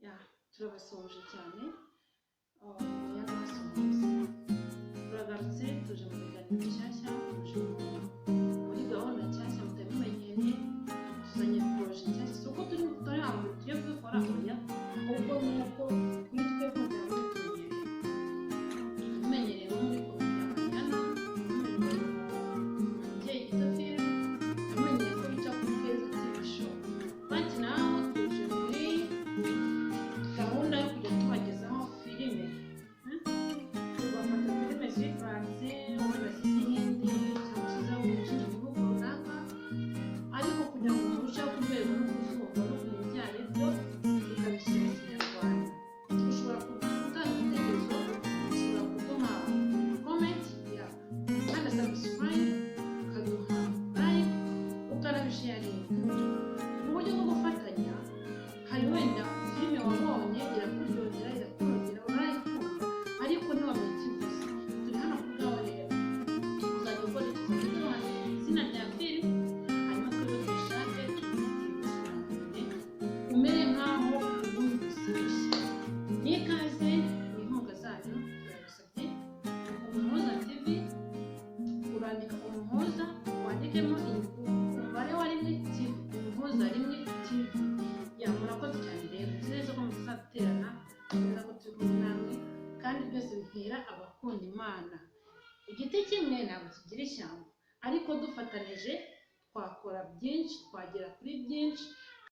Ya, turabasuhuje cyane. Oh, yarabasuhuza. Turagarutse, tuje mu biganiro bishyashya, tuje muri gahunda nshyashya mutari mumenyereye, tuzanye projet nshyashya. Si uko turi turi ahantu tugiye kubikora, oya, ahubwo ni uko kuri twebwe mutari mutumenyereye. Tumenyereye nko muri comedy ya Mariana, tumenyereye mu Mubyeyi Gito Film, tumenyereye ko bica kuri Keza TV Show. But now tuje muri gahunda yo kujya tubagezaho filime. Tugafata filime zivanze, wenda z'izihinde cyangwa se zo mu kindi gihugu runaka, ariko kugira ngo murusheho kuryoherwa no kuzumva no kumenya ibyo ari byo, tukabishyira mu Kinyarwanda. Ushobora gutanga igitekerezo, ushobora kuduha comment ya kandi subscribe, ukaduha like, ukanabisharinga mu buryo bwo gufatanya. Hari wenda filime wabonye irakuryohera, irakunogera, urayikunda, ariko ntiwamenye icyo ivuze. Turi hano ku bwawe rero. Uzajya ukora, tuzajya duha izina rya filime, hanyuma twebwe tuyishake, tuyigusobanurire, umere nk'aho uyumvise gusa. N'ikaze, ni inkunga zanyu turabasabye. Umuhoza TV, urandika Umuhoza, wandikemo umubare wa 1 TV, Umuhoza 1 TV. Ya, murakoze cyane rero. Nzi neza ko mutazaduterana, neza ko turi kumwe namwe, kandi byose bihera abakunda Imana. Igiti kimwe ntabwo kigira ishyamba, ariko dufatanije twakora byinshi, twagera kuri byinshi.